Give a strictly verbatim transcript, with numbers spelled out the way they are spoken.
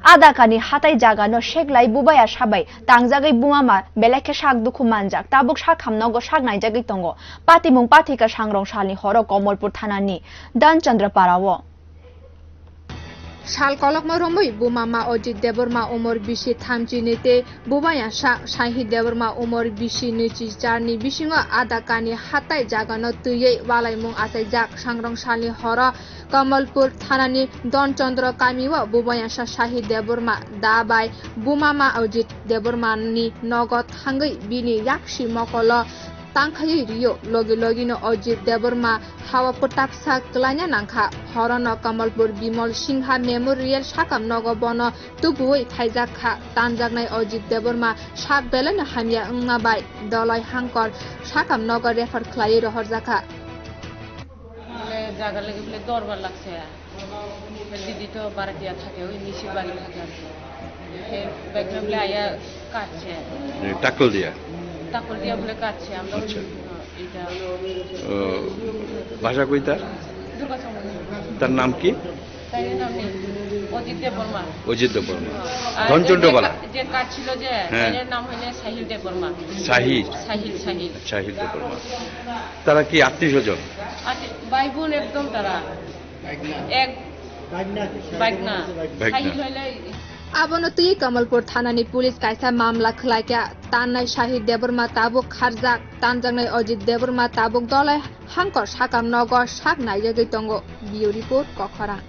Adakani hatai jagano seklai bubaya sabai tangjagwi bumama belai khe sak dukhu manjak, tabuk sakham nogo sak naijagwi tongo. Patimung pathika sangrong salni horo Kamalpur thanani Danchandra Parao. Sal kolokma romwi bumama Ajit Debbarma umor bisi thamchini tei bubaya sa Sahil Debbarma umor bisi nwichi charni bisingo adakani hatai jagano twiwi walaimung achaijak. Sangrong salni horo Kamalpur thanani Don Chandra kamio bubaya sa Sahil Debbarma da bai bumama Ajit Debbarmani nogo thangwi bini yaksi mokolo tangkhaiwi rio. Logi logino Ajit Debbarma hawa pwtaksa kwlaina nangkha. Horono Kamalpur Bimal Singha Memorial sakam nogo bono tubuwi phaijak kha. Tanjaknai Ajit Debbarma sak belaino hamya wngma bai Dolai Hangkor sakam nogo refer khlaiwi rohorjakha. বলে জায়গা লেগে বলে দরবার লাগছে। দিদি তো বারাটিয়া থাকে, ওই নিশি বাড়ি থাকে আর কি। সে ব্যাগটা বলে আয়া কাটছে। এ, টাকল দিয়া? টাকল দিয়া বলে কাটছে। আমরা আচ্ছা। এটা ও, বাসা কই তার? দুর্গা চৌমুহনী। তার নাম কি? তাই নাম নেই। অজিত দেববর্মা। অজিত দেববর্মা। আর ধনচন্দ্র যে বালা। কা-, যে কাটছিল যে, হ্যাঁ। তার নাম হইলে সাহিল দেববর্মা। সাহিল? সাহিল, সাহিল। সাহিল দেববর্মা। তারা কি আত্মীয় স্বজন? আত্মীয়, ভাই বোন একদম তারা। এক ভাগনা। ভাগনা। সাহিল হইলে Abono twi Kamalpur thanani police kaisa mamla khwlaikha. Tannai Sahil Debbarma tabuk kharjak, tanjaknai Ajit Debbarma tabuk Dolai Hangkor sakam nogo sak naijagwi tongo. Bureau report, Kokhorang.